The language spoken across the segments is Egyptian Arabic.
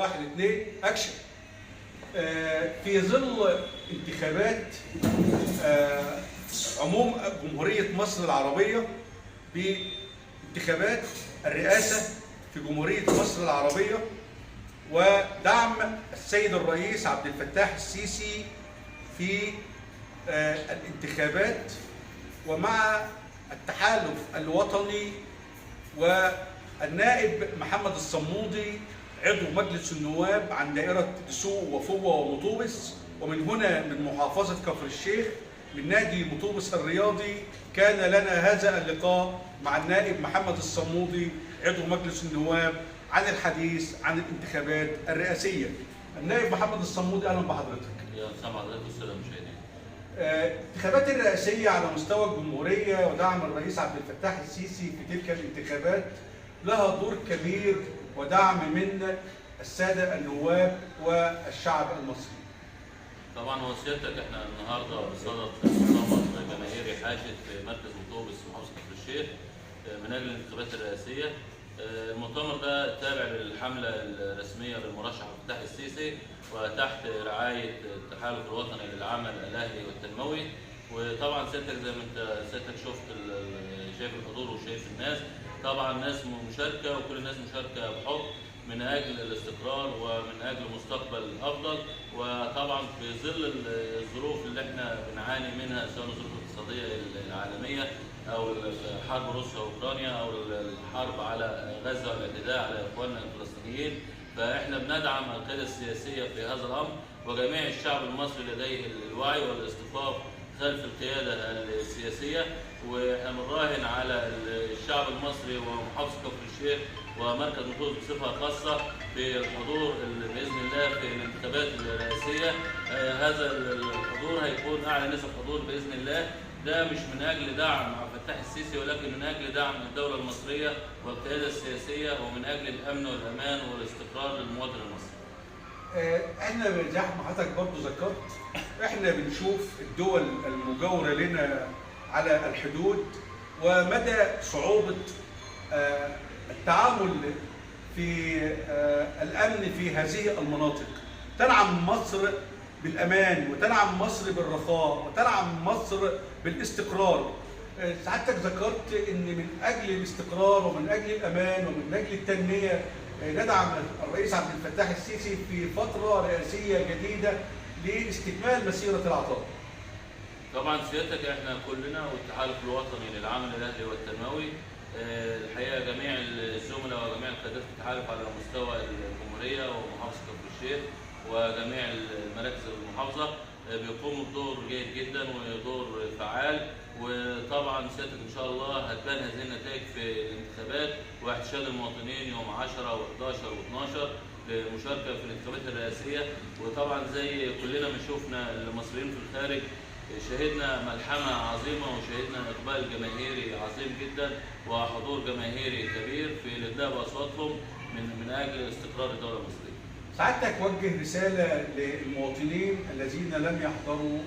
واحد اثنين اكشن. في ظل انتخابات عموم جمهورية مصر العربية، بانتخابات الرئاسة في جمهورية مصر العربية، ودعم السيد الرئيس عبد الفتاح السيسي في الانتخابات، ومع التحالف الوطني والنائب محمد الصمودي عضو مجلس النواب عن دائرة دسوق وفوة ومطوبس، ومن هنا من محافظة كفر الشيخ من نادي مطوبس الرياضي، كان لنا هذا اللقاء مع النائب محمد الصمودي عضو مجلس النواب عن الحديث عن الانتخابات الرئاسية. النائب محمد الصمودي، أهلا بحضرتك. يا سلام حضرتك والسادة المشاهدين. الانتخابات الرئاسية على مستوى الجمهورية ودعم الرئيس عبد الفتاح السيسي في تلك الانتخابات لها دور كبير ودعم من السادة النواب والشعب المصري. طبعا هو سيادتك احنا النهارده بصدد مؤتمر جماهيري حاشد في مركز مطوبس محافظة كفر الشيخ من اجل الانتخابات الرئاسية. المؤتمر ده تابع للحملة الرسمية للمرشح عبد الفتاح السيسي وتحت رعاية التحالف الوطني للعمل الاهلي والتنموي. وطبعا سيادتك زي ما انت سيادتك شفت شايف الحضور وشايف الناس، طبعا الناس مشاركة وكل الناس مشاركة بحب من اجل الاستقرار ومن اجل مستقبل افضل. وطبعا في ظل الظروف اللي احنا بنعاني منها، سواء الظروف الاقتصادية العالمية او الحرب روسيا واوكرانيا او الحرب على غزة والاعتداء على اخواننا الفلسطينيين، فاحنا بندعم القيادة السياسية في هذا الامر، وجميع الشعب المصري لديه الوعي والاصطفاف خلف القيادة السياسية. واحنا بنراهن على الشعب المصري ومحافظة كفر الشيخ ومركز مطوبس بصفة خاصة في الحضور باذن الله في الانتخابات الرئاسية. هذا الحضور هيكون اعلى نسب حضور باذن الله. ده مش من اجل دعم عبد الفتاح السيسي، ولكن من اجل دعم الدولة المصرية والقيادة السياسية، ومن اجل الامن والامان والاستقرار للمواطن المصري. احنا زي ما حضرتك برضه ذكرت، احنا بنشوف الدول المجاورة لنا على الحدود ومدى صعوبة التعامل في الأمن في هذه المناطق. تنعم مصر بالأمان، وتنعم مصر بالرخاء، وتنعم مصر بالاستقرار. سعادتك ذكرت ان من اجل الاستقرار ومن اجل الامان ومن اجل التنمية ندعم الرئيس عبد الفتاح السيسي في فترة رئاسيه جديدة لاستكمال مسيره العطاء. طبعا سيادتك احنا كلنا والتحالف الوطني للعمل الاهلي والتنموي، الحقيقة جميع الزملاء وجميع القيادات في التحالف على مستوى الجمهورية ومحافظة كفر الشيخ وجميع المراكز المحافظة بيقوموا بدور جيد جدا ودور فعال. وطبعا سيادتك ان شاء الله هتبان هذه النتائج في الانتخابات واحتشاد المواطنين يوم 10 و11 و12 للمشاركة في الانتخابات الرئاسية. وطبعا زي كلنا ما شفنا المصريين في الخارج، شهدنا ملحمة عظيمة وشهدنا إقبال جماهيري عظيم جدا وحضور جماهيري كبير في الإدلاء بأصواتهم من أجل استقرار الدولة المصرية. سعادتك وجه رسالة للمواطنين الذين لم يحضروا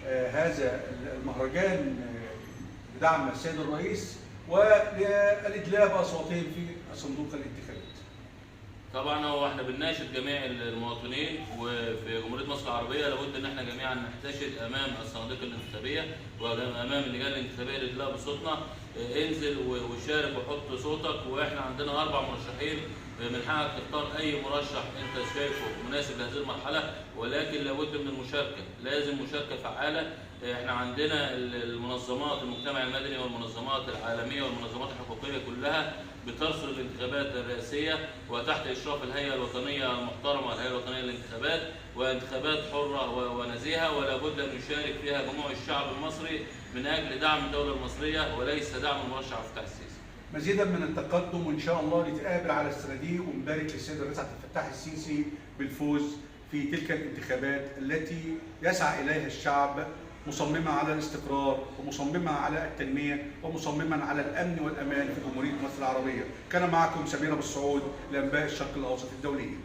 هذا المهرجان بدعم السيد الرئيس وللإدلاء بأصواتهم في صندوق الانتخابات. طبعا هو احنا بنناشد جميع المواطنين وفي جمهورية مصر العربية، لابد ان احنا جميعا نحتشد امام الصناديق الانتخابية وامام اللجان الانتخابية للادلاء بصوتنا. انزل وشارك وحط صوتك. واحنا عندنا 4 مرشحين، من حقك تختار اي مرشح انت شايفه مناسب لهذه المرحلة، ولكن لابد من المشاركة، لازم مشاركة فعاله. احنا عندنا المنظمات المجتمع المدني والمنظمات العالمية والمنظمات الحقوقية كلها بترصد الانتخابات الرئاسية وتحت اشراف الهيئة الوطنية المحترمة، الهيئة الوطنية للانتخابات، وانتخابات حره ونزيهه، ولا بد ان يشارك فيها جموع الشعب المصري من اجل دعم الدولة المصرية وليس دعم المرشح عبد الفتاح السيسي. مزيدا من التقدم، وان شاء الله نتقابل على الصناديق ونبارك للسيد الرئيس عبد الفتاح السيسي بالفوز في تلك الانتخابات التي يسعى اليها الشعب، مصممة على الاستقرار ومصممة على التنمية ومصممة على الأمن والأمان في جمهورية مصر العربية. كان معكم سمير أبو السعود لأنباء الشرق الأوسط الدولية.